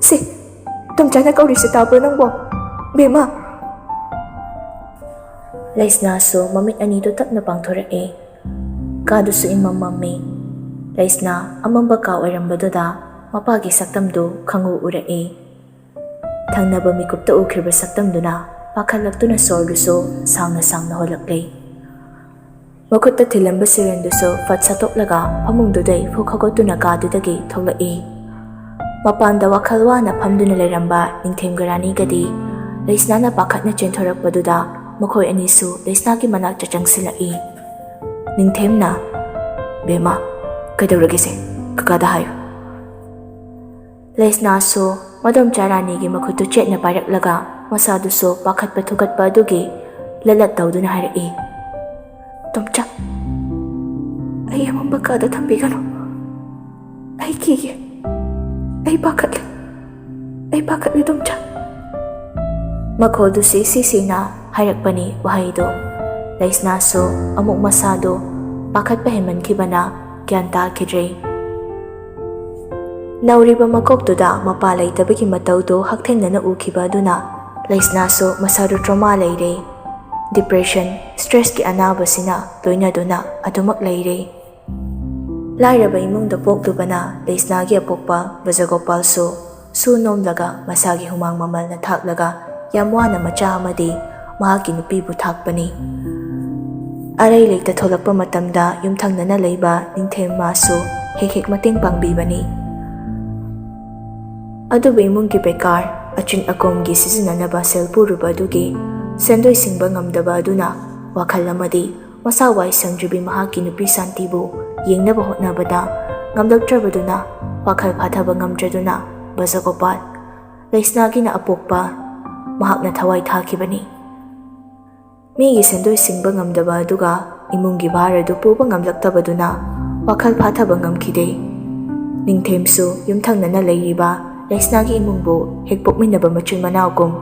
ꯁꯤ, ꯇꯣꯝꯆꯥꯅ ꯀꯧꯔꯤꯁꯤ ꯇꯥꯕ꯭ꯔꯣ ꯅꯪꯕꯣ? ꯕꯦꯝꯃ!" ꯂꯩꯁꯅꯥꯁꯨ ꯃꯃꯤꯠ ꯑꯅꯤꯗꯨ ꯇꯞꯅ ꯄꯥꯡꯊꯣꯔꯛꯏ꯫ ꯀꯥꯗꯨꯁꯨ ꯏꯃꯝ ꯃꯝꯃꯤ꯫ ꯂꯩꯁꯅꯥ ꯑꯃꯝꯕ ꯀꯥ ꯑꯣꯏꯔꯝꯕꯗꯨꯗ ꯃꯄꯥꯒꯤ ꯁꯛꯇꯝꯗꯨ ꯈꯪꯎ ꯎꯔꯛꯏ꯫ ꯊꯪꯅꯕ ꯃꯤꯀꯨꯞꯇ ꯎꯈ꯭ꯔꯤꯕ ꯁꯛꯇꯝꯗꯨꯅ ꯄꯥꯈꯠꯂꯛꯇꯨꯅ ꯁꯣꯔꯗꯨꯁꯨ ꯁꯥꯡꯅ ꯁꯥꯡꯅ ꯍꯣꯜꯂꯛꯂꯦ꯫ ꯃꯈꯨꯠꯇ ꯊꯤꯜꯂꯝꯕ ꯁꯤꯔꯦꯟꯗꯨꯁꯨ ꯐꯠ ꯁꯠꯇꯣꯛꯂꯒ ꯐꯃꯨꯡꯗꯨꯗꯩ ꯐꯨꯛ ꯍꯧꯒꯠꯇꯨꯅ ꯀꯥꯗꯨꯗꯒꯤ ꯊꯣꯛꯂꯛꯏ꯫ ꯃꯄꯥꯟꯗ ꯋꯥꯈꯜ ꯋꯥꯅ ꯐꯝꯗꯨꯅ ꯂꯩꯔꯝꯕ ꯅꯤꯡꯊꯦꯝꯒ ꯔꯥꯅꯤꯒꯗꯤ ꯂꯩꯁꯅꯥꯅ ꯄꯥꯈꯠꯅ ꯆꯦꯟꯊꯣꯔꯛꯄꯗꯨꯗ ꯃꯈꯣꯏ ꯑꯅꯤꯁꯨ ꯂꯩꯁꯅꯥꯒꯤ ꯃꯅꯥꯛꯇ ꯆꯪꯁꯤꯜꯂꯛꯏ꯫ ꯅꯤꯡꯊꯦꯝꯅ, "ꯕꯦꯝꯃ, ꯀꯩꯗꯧꯔꯒꯦꯁꯦ? ꯀꯀꯥꯗ ꯍꯥꯏꯌꯨ꯫" ꯂꯩꯁꯅꯥꯁꯨ ꯃꯗꯣꯝꯆꯥ ꯔꯥꯅꯤꯒꯤ ꯃꯈꯨꯠꯇꯨ ꯆꯦꯠꯅ ꯄꯥꯏꯔꯛꯂꯒ ꯃꯁꯥꯗꯨꯁꯨ ꯄꯥꯈꯠꯄ ꯊꯨꯀꯠꯄ ꯑꯗꯨꯒꯤ ꯂꯠꯂꯠ ꯇꯧꯗꯨꯅ ꯍꯥꯏꯔꯛꯏ, "ꯇꯣꯝꯆꯥ, ꯑꯩ ꯑꯃꯝꯕ ꯀꯥꯗ ꯊꯝꯕꯤꯒꯅꯨ꯫ ꯑꯩ ꯀꯤꯒꯦ꯫ ꯑꯩ ꯄꯥꯈꯠꯂꯦ꯫ ꯑꯩ ꯄꯥꯈꯠꯂꯦ, ꯇꯣꯝꯆꯥ꯫" ꯃꯈꯣꯜꯗꯨ ꯁꯤ ꯁꯤ ꯁꯤꯅ ꯍꯥꯏꯔꯛꯄꯅꯤ ꯋꯥꯍꯩꯗꯨ꯫ ꯂꯩꯁꯅꯥꯁꯨ ꯑꯃꯨꯛ ꯃꯁꯥꯗꯨ ꯄꯥꯈꯠꯄ ꯍꯦꯟꯃꯟꯈꯤꯕꯅ ꯒ꯭ꯌꯥꯟ ꯇꯥꯈꯤꯗ꯭ꯔꯦ꯫ ꯅꯧꯔꯤꯕ ꯃꯀꯣꯛꯇꯨꯗ ꯃꯄꯥ ꯂꯩꯇꯕꯒꯤ ꯃꯇꯧꯗꯨ ꯍꯛꯊꯦꯡꯅꯅ ꯎꯈꯤꯕ ꯑꯗꯨꯅ ꯂꯩꯁꯅꯥꯁꯨ ꯃꯁꯥꯗꯨ trauma ꯂꯩꯔꯦ꯫ Depression, stressꯀꯤ ꯑꯅꯥꯕꯁꯤꯅ ꯂꯣꯏꯅꯗꯨꯅ ꯑꯗꯨꯃꯛ ꯂꯩꯔꯦ꯫ ꯂꯥꯏꯔꯕ ꯏꯃꯨꯡꯗ ꯄꯣꯛꯂꯨꯕꯅ ꯂꯩꯁꯅꯥꯒꯤ ꯑꯄꯣꯛꯄ ꯕ꯭ꯔꯖꯒꯣꯄꯥꯜꯁꯨ ꯁꯨ ꯅꯣꯝꯂꯒ ꯃꯁꯥꯒꯤ ꯍꯨꯃꯥꯡ ꯃꯃꯜꯅ ꯊꯥꯛꯂꯒ ꯌꯥꯝ ꯋꯥꯅ ꯃꯆꯥ ꯑꯃꯗꯤ ꯃꯍꯥꯛꯀꯤ ꯅꯨꯄꯤꯕꯨ ꯊꯥꯛꯄꯅꯤ꯫ ꯑꯔꯩ ꯂꯩꯇ ꯊꯣꯛꯂꯛꯄ ꯃꯇꯝꯗ ꯌꯨꯝꯊꯪꯅꯅ ꯂꯩꯕ ꯅꯤꯡꯊꯦꯝ ꯃꯥꯁꯨ ꯍꯦꯛ ꯍꯦꯛ ꯃꯇꯦꯡ ꯄꯥꯡꯕꯤꯕꯅꯤ꯫ ꯑꯗꯨꯕꯨ ꯏꯃꯨꯡꯒꯤ ꯕꯦꯀꯥꯔ, ꯑꯆꯤꯟ ꯑꯀꯣꯝꯒꯤ ꯁꯤꯖꯤꯟꯅꯅꯕ ꯁꯦꯜ ꯄꯨꯔꯨꯕ ꯑꯗꯨꯒꯤ ꯁꯦꯟꯗꯣꯏ ꯁꯤꯡꯕ ꯉꯝꯗꯕ ꯑꯗꯨꯅ ꯋꯥꯈꯜ ꯑꯃꯗꯤ ꯃꯁꯥ ꯋꯥꯏ ꯁꯪꯗ꯭ꯔꯤꯕꯤ ꯃꯍꯥꯛꯀꯤ ꯅꯨꯄꯤ ꯁꯥꯟꯇꯤꯕꯨ ꯌꯦꯡꯅꯕ ꯍꯣꯠꯅꯕꯗ ꯉꯝꯂꯛꯇ꯭ꯔꯕꯗꯨꯅ ꯋꯥꯈꯜ ꯐꯥꯊꯕ ꯉꯝꯗ꯭ꯔꯗꯨꯅ ꯕ꯭ꯔꯖꯒꯣꯄꯥꯜ, ꯂꯩꯁꯅꯥꯒꯤꯅ ꯑꯄꯣꯛꯄ, ꯃꯍꯥꯛꯅ ꯊꯋꯥꯏ ꯊꯥꯈꯤꯕꯅꯤ꯫ ꯃꯤꯒꯤ ꯁꯦꯟꯗꯣꯏ ꯁꯤꯡꯕ ꯉꯝꯗꯕ ꯑꯗꯨꯒ ꯏꯃꯨꯡꯒꯤ ꯚꯥꯔ ꯑꯗꯨ ꯄꯨꯕ ꯉꯝꯂꯛꯇꯕꯗꯨꯅ ꯋꯥꯈꯜ ꯐꯥꯊꯕ ꯉꯝꯈꯤꯗꯦ꯫ ꯅꯤꯡꯊꯦꯝꯁꯨ ꯌꯨꯝꯊꯪꯅꯅ ꯂꯩꯔꯤꯕ ꯂꯩꯁꯅꯥꯒꯤ ꯏꯃꯨꯡꯕꯨ ꯍꯦꯛ ꯄꯣꯛꯃꯤꯟꯅꯕ ꯃꯆꯤꯟ ꯃꯅꯥꯎꯒꯨꯝ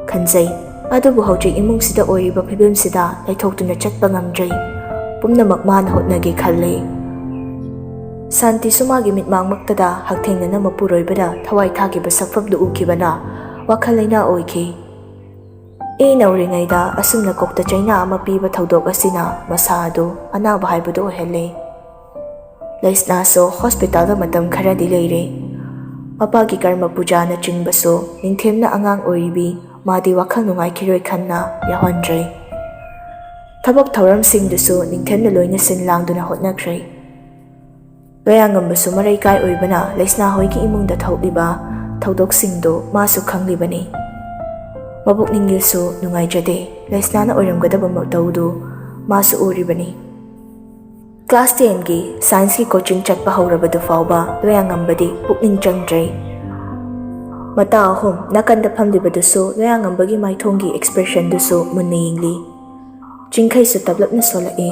ꯈꯟꯖꯩ꯫ ꯑꯗꯨꯕꯨ ꯍꯧꯖꯤꯛ ꯏꯃꯨꯡꯁꯤꯗ ꯑꯣꯏꯔꯤꯕ ꯐꯤꯕꯝꯁꯤꯗ ꯂꯩꯊꯣꯛꯇꯨꯅ ꯆꯠꯄ ꯉꯝꯗ꯭ꯔꯦ꯫ ꯄꯨꯝꯅꯃꯛ ꯃꯥꯅ ꯍꯣꯠꯅꯒꯦ ꯈꯜꯂꯦ꯫ ꯁꯥꯟꯇꯤꯁꯨ ꯃꯥꯒꯤ ꯃꯤꯠꯃꯥꯡꯃꯛꯇꯗ ꯍꯛꯊꯦꯡꯅꯅ ꯃꯄꯨꯔꯣꯏꯕꯗ ꯊꯋꯥꯏ ꯊꯥꯈꯤꯕ ꯁꯛꯐꯝꯗꯨ ꯎꯈꯤꯕꯅ ꯋꯥꯈꯜ ꯂꯩꯅꯥ ꯑꯣꯏꯈꯤ꯫ ꯏ ꯅꯧꯔꯤꯉꯩꯗ ꯑꯁꯨꯝꯅ ꯀꯣꯛꯇ ꯆꯩꯅꯥ ꯑꯃ ꯄꯤꯕ ꯊꯧꯗꯣꯛ ꯑꯁꯤꯅ ꯃꯁꯥ ꯑꯗꯨ ꯑꯅꯥꯕ ꯍꯥꯏꯕꯗꯨ ꯑꯣꯏꯍꯜꯂꯦ꯫ ꯂꯩꯁꯅꯥꯁꯨ ꯍꯣꯁꯄꯤꯇꯥꯜꯗ ꯃꯇꯝ ꯈꯔꯗꯤ ꯂꯩꯔꯦ꯫ ꯃꯄꯥꯒꯤ ꯀꯔꯃ ꯄꯨꯖꯥꯅꯆꯤꯡꯕꯁꯨ ꯅꯤꯡꯊꯦꯝꯅ ꯑꯉꯥꯡ ꯑꯣꯏꯔꯤꯕꯤ ꯃꯥꯗꯤ ꯋꯥꯈꯜ ꯅꯨꯡꯉꯥꯏꯈꯤꯔꯣꯏ ꯈꯟꯅ ꯌꯥꯎꯍꯟꯗ꯭ꯔꯦ꯫ ꯊꯕꯛ ꯊꯧꯔꯝꯁꯤꯡꯗꯨꯁꯨ ꯅꯤꯡꯊꯦꯝꯅ ꯂꯣꯏꯅ ꯁꯤꯟ ꯂꯥꯡꯗꯨꯅ ꯍꯣꯠꯅꯈ꯭ꯔꯦ꯫ ꯂꯣꯌꯥꯉꯝꯕꯁꯨ ꯃꯔꯩꯀꯥꯏ ꯑꯣꯏꯕꯅ ꯂꯩꯁꯅꯥ ꯍꯣꯏꯒꯤ ꯏꯃꯨꯡꯗ ꯊꯣꯛꯂꯤꯕ ꯊꯧꯗꯣꯛꯁꯤꯡꯗꯨ ꯃꯥꯁꯨ ꯈꯪꯂꯤꯕꯅꯤ꯫ ꯃꯕꯨꯛꯅꯤꯡꯒꯤꯁꯨ ꯅꯨꯡꯉꯥꯏꯖꯗꯦ꯫ ꯂꯩꯁꯅꯥꯅ ꯑꯣꯏꯔꯝꯒꯗꯕ ꯃꯇꯧꯗꯨ ꯃꯥꯁꯨ ꯎꯔꯤꯕꯅꯤ꯫ ꯀ꯭ꯂꯥꯁ ꯇꯦꯟꯒꯤ ꯁꯥꯏꯟꯁꯀꯤ ꯀꯣꯆꯤꯡ ꯆꯠꯄ ꯍꯧꯔꯕꯗꯨ ꯐꯥꯎꯕ ꯂꯣꯌꯥꯉꯝꯕꯗꯤ ꯄꯨꯛꯅꯤꯡ ꯆꯪꯗ꯭ꯔꯦ꯫ ꯃꯇꯥ ꯑꯍꯨꯝ ꯅꯥꯀꯟꯗ ꯐꯝꯂꯤꯕꯗꯨꯁꯨ ꯂꯣꯌꯥꯉꯝꯕꯒꯤ ꯃꯥꯏꯊꯣꯡꯒꯤ ꯑꯦꯛꯁꯄ꯭ꯔꯦꯁꯟꯗꯨꯁꯨ ꯃꯨꯟꯅ ꯌꯦꯡꯂꯤ꯫ ꯆꯤꯡꯈꯩꯁꯨ ꯇꯞꯂꯞꯅ ꯁꯣꯜꯂꯛꯏ꯫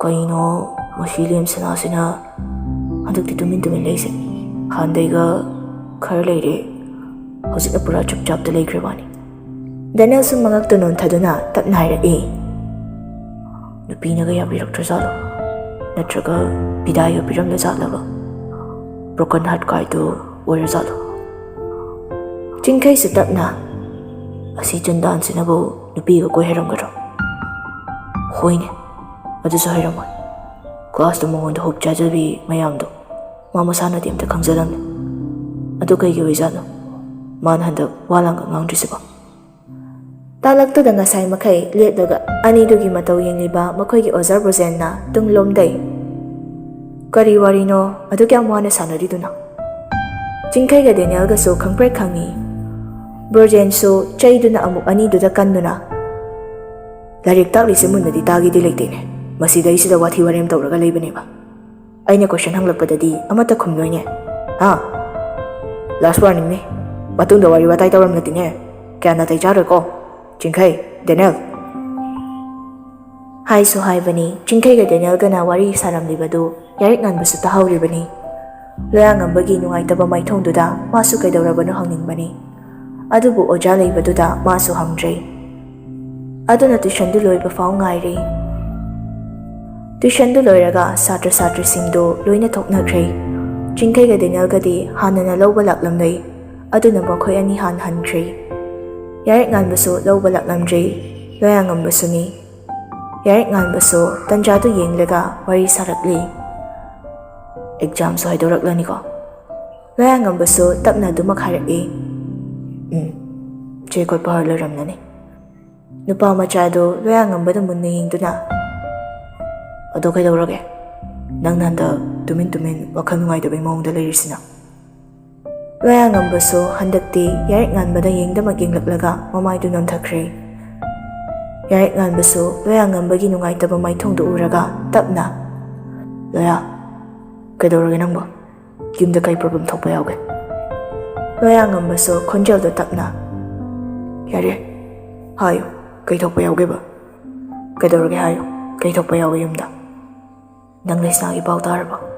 "ꯀꯩꯅꯣ ꯃꯁꯤ ꯂꯦꯝꯁꯅꯥꯁꯤꯅ ꯍꯟꯗꯛꯇꯤ ꯇꯨꯃꯤꯟ ꯇꯨꯃꯤꯟ ꯂꯩꯁꯦ? ꯍꯥꯟꯗꯩꯒ ꯈꯔ ꯂꯩꯔꯦ, ꯍꯧꯖꯤꯛꯅ ꯄꯨꯔꯥ ꯆꯨꯞ ꯆꯥꯞꯇ ꯂꯩꯈ꯭ꯔ ꯋꯥꯅꯤ꯫ ꯗꯦꯅꯦꯜꯁꯨ ꯃꯉꯛꯇꯨ ꯅꯣꯟꯊꯗꯨꯅ ꯇꯞꯅ ꯍꯥꯏꯔꯛꯏ, "ꯅꯨꯄꯤꯅꯒ ꯌꯥꯕꯤꯔꯛꯇ꯭ꯔꯖꯥꯠꯂꯣ? ꯅꯠꯇ꯭ꯔꯒ ꯕꯤꯗꯥꯏꯒ ꯄꯤꯔꯝꯂꯖꯥꯠꯂꯕ? Broken heart ꯀꯥꯏꯗꯨ ꯑꯣꯏꯔꯖꯥꯠꯂꯣ?" ꯆꯤꯡꯈꯩꯁꯨ ꯇꯞꯅ, "ꯑꯁꯤ ꯆꯟꯗꯥꯟꯁꯤꯅꯕꯨ ꯅꯨꯄꯤꯒ ꯀꯣꯏ ꯍꯩꯔꯝꯒꯗ꯭ꯔꯣ? ꯍꯣꯏꯅꯦ, ꯑꯗꯨꯁꯨ ꯍꯩꯔꯝꯃꯣꯏ꯫ ꯀ꯭ꯂꯥꯁꯇ ꯃꯉꯣꯟꯗ ꯍꯨꯞ ꯆꯥꯖꯕꯤ ꯃꯌꯥꯝꯗꯣ ꯃꯥ ꯃꯁꯥꯅꯗꯤ ꯑꯝꯇ ꯈꯪꯖꯗꯕꯅꯤ꯫ ꯑꯗꯨ ꯀꯩꯒꯤ ꯑꯣꯏꯖꯥꯠꯅꯣ ꯃꯥꯅ ꯍꯟꯗꯛ ꯋꯥ ꯂꯥꯡꯒ ꯉꯥꯡꯗ꯭ꯔꯤꯁꯤꯕꯣ?" ꯇꯥꯂꯛꯇꯨꯗ ꯉꯁꯥꯏ ꯃꯈꯩ ꯂꯦꯞꯂꯒ ꯑꯅꯤꯗꯨꯒꯤ ꯃꯇꯧ ꯌꯦꯡꯂꯤꯕ ꯃꯈꯣꯏꯒꯤ ꯑꯣꯖꯥ ꯕ꯭ꯔꯣꯖꯦꯟꯅ ꯇꯨꯡꯂꯣꯝꯗꯩ, "ꯀꯔꯤ ꯋꯥꯔꯤꯅꯣ ꯑꯗꯨ ꯀꯌꯥꯝ ꯋꯥꯅ ꯁꯥꯟꯅꯔꯤꯗꯨꯅ?" ꯆꯤꯡꯈꯩꯒ ꯗꯦꯅꯤꯌꯦꯜꯒꯁꯨ ꯈꯪꯄ꯭ꯔꯦꯛ ꯈꯪꯉꯤ꯫ ꯕ꯭ꯔꯣꯖꯦꯟꯁꯨ ꯆꯩꯗꯨꯅ ꯑꯃꯨꯛ ꯑꯅꯤꯗꯨꯗ ꯀꯟꯗꯨꯅ, "ꯂꯥꯏꯔꯤꯛ ꯇꯥꯛꯂꯤꯁꯦ ꯃꯨꯟꯅꯗꯤ ꯇꯥꯒꯦꯗꯤ ꯂꯩꯇꯦꯅꯦ꯫ ꯃꯁꯤꯗꯩꯁꯤꯗ ꯋꯥꯊꯤ ꯋꯥꯔꯦꯝ ꯇꯧꯔꯒ ꯂꯩꯕꯅꯦꯕ꯫ ꯑꯩꯅ ꯀꯣꯏꯁꯟ ꯍꯪꯂꯛꯄꯗꯗꯤ ꯑꯃꯠꯇ ꯈꯨꯝꯂꯣꯏꯅꯦ꯫ ꯍꯥ? ꯂꯥꯁ ꯋꯥꯔꯅꯤꯡꯅꯦ꯫ ꯃꯇꯨꯡꯗ ꯋꯥꯔꯤ ꯋꯥꯇꯥꯏ ꯇꯧꯔꯝꯂꯗꯤꯅꯦ, ꯀꯌꯥ ꯅꯥꯇꯩ ꯆꯥꯔꯣꯏꯀꯣ꯫ ꯆꯤꯡꯈꯩ, ꯗꯦꯅꯦꯜ!" ꯍꯥꯏꯁꯨ ꯍꯥꯏꯕꯅꯤ, ꯆꯤꯡꯈꯩꯒ ꯗꯦꯅꯦꯜꯒꯅ ꯋꯥꯔꯤ ꯁꯥꯔꯝꯂꯤꯕꯗꯨ ꯌꯥꯔꯤꯛ ꯉꯥꯟꯕꯁꯨ ꯇꯥꯍꯧꯔꯤꯕꯅꯤ꯫ ꯂꯣꯌꯥꯉꯝꯕꯒꯤ ꯅꯨꯡꯉꯥꯏꯇꯕ ꯃꯥꯏꯊꯣꯡꯗꯨꯗ ꯃꯥꯁꯨ ꯀꯩꯗꯧꯔꯕꯅꯣ ꯍꯪꯅꯤꯡꯕꯅꯤ꯫ ꯑꯗꯨꯕꯨ ꯑꯣꯖꯥ ꯂꯩꯕꯗꯨꯗ ꯃꯥꯁꯨ ꯍꯪꯗ꯭ꯔꯦ꯫ ꯑꯗꯨꯅ ꯇ꯭ꯌꯨꯁꯟꯗꯨ ꯂꯣꯏꯕ ꯐꯥꯎ ꯉꯥꯏꯔꯤ꯫ ꯇ꯭ꯌꯨꯁꯟꯗꯨ ꯂꯣꯏꯔꯒ ꯁꯥꯇ꯭ꯔ ꯁꯥꯇ꯭ꯔꯤꯁꯤꯡꯗꯨ ꯂꯣꯏꯅ ꯊꯣꯛꯅꯈ꯭ꯔꯦ꯫ ꯆꯤꯡꯈꯩꯒ ꯗꯦꯅꯦꯜꯒꯗꯤ ꯍꯥꯟꯅꯅ ꯂꯧꯕ ꯂꯥꯛꯂꯝꯂꯦ꯫ ꯑꯗꯨꯅ ꯃꯈꯣꯏ ꯑꯅꯤ ꯍꯥꯟꯅ ꯍꯟꯈ꯭ꯔꯦ꯫ ꯌꯥꯔꯤꯛ ꯉꯥꯟꯕꯁꯨ ꯂꯧꯕ ꯂꯥꯛꯂꯝꯗ꯭ꯔꯦ꯫ ꯂꯣꯌꯥꯉꯝꯕꯁꯨꯅꯤ꯫ ꯌꯥꯔꯤꯛ ꯉꯥꯟꯕꯁꯨ ꯇꯟꯖꯥꯗꯨ ꯌꯦꯡꯂꯒ ꯋꯥꯔꯤ ꯁꯥꯔꯛꯂꯤ꯫ "ꯑꯦꯛꯖꯥꯝꯁꯨ ꯍꯥꯏꯗꯣꯔꯛꯂꯅꯤꯀꯣ?" ꯂꯣꯌꯥꯉꯝꯕꯁꯨ ꯇꯞꯅ ꯑꯗꯨꯃꯛ ꯍꯥꯏꯔꯛꯏ꯫ "ꯎꯝ, ꯆꯦ ꯈꯣꯠꯄ ꯍꯧꯔ ꯂꯣꯏꯔꯝꯂꯅꯤ꯫" ꯅꯨꯄꯥ ꯃꯆꯥꯗꯨ ꯂꯣꯌꯥꯉꯝꯕꯗ ꯃꯨꯟꯅ ꯌꯦꯡꯗꯨꯅ, "ꯑꯗꯣ ꯀꯩꯗꯧꯔꯒꯦ? ꯅꯪꯅ ꯍꯟꯗꯛ ꯇꯨꯃꯤꯟ ꯇꯨꯃꯤꯟ ꯋꯥꯈꯜ ꯅꯨꯡꯉꯥꯏꯇꯕꯩ ꯃꯑꯣꯡꯗ ꯂꯩꯔꯤꯁꯤꯅ?" ꯂꯣꯌꯥꯉꯝꯕꯁꯨ ꯍꯟꯗꯛꯇꯤ ꯌꯥꯔꯤꯛ ꯉꯥꯟꯕꯗ ꯌꯦꯡꯗꯃꯛ ꯌꯦꯡꯂꯛꯂꯒ ꯃꯃꯥꯏꯗꯨ ꯅꯣꯟꯊꯈ꯭ꯔꯦ꯫ ꯌꯥꯔꯤꯛ ꯉꯥꯟꯕꯁꯨ ꯂꯣꯌꯥꯉꯝꯕꯒꯤ ꯅꯨꯡꯉꯥꯏꯇꯕ ꯃꯥꯏꯊꯣꯡꯗꯨ ꯎꯔꯒ ꯇꯞꯅ, "ꯂꯣꯌꯥ, ꯀꯩꯗꯧꯔꯒꯦ ꯅꯪꯕꯣ? ꯌꯨꯝꯗ ꯀꯩ ꯄ꯭ꯔꯣꯕ꯭ꯂꯦꯝ ꯊꯣꯛꯄ ꯌꯥꯎꯒꯦ?" ꯂꯣꯌꯥꯉꯝꯕꯁꯨ ꯈꯣꯟꯖꯦꯜꯗꯣ ꯇꯞꯅ, "ꯌꯥꯔꯦ, ꯍꯥꯏꯌꯨ, ꯀꯩ ꯊꯣꯛꯄ ꯌꯥꯎꯒꯦꯕ? ꯀꯩꯗꯧꯔꯒꯦ ꯍꯥꯏꯌꯨ, ꯀꯩ ꯊꯣꯛꯄ ꯌꯥꯎꯒꯦ ꯌꯨꯝꯗ? ꯅꯪ ꯂꯩꯁꯅꯥꯒꯤ ꯄꯥꯎ ꯇꯥꯔꯕꯣ?"